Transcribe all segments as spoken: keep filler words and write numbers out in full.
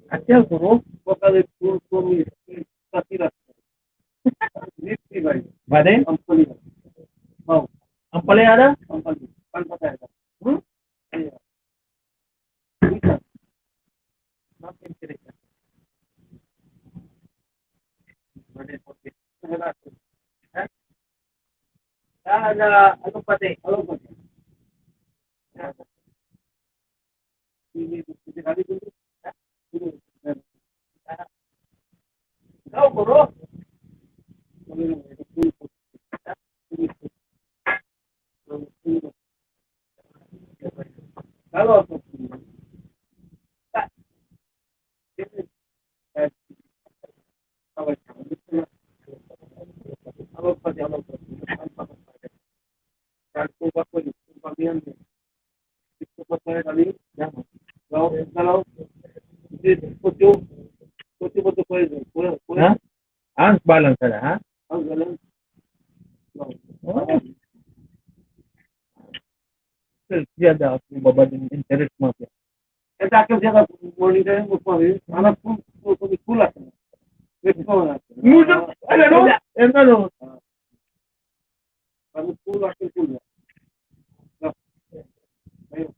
Asya, guru. Pwede? Ampalaya na? Hmm? Ah, na, ano pati? Ano pati? Ikaw, bro. Ha? Ang balance na, ha? Oh. Siya daw, babad yung interest mo siya. Kaya akin siya na morning kayo, mo pa rin. Anak ko, ko, ko, kulat. Wait ko na. Muda, ano, ano? Ano, kulat, yung kulat. Ayun.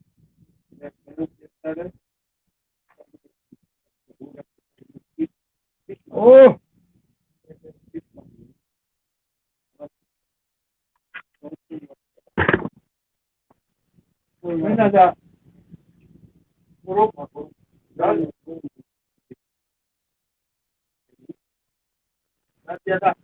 Oh. May nasa Europa. Grabe yata.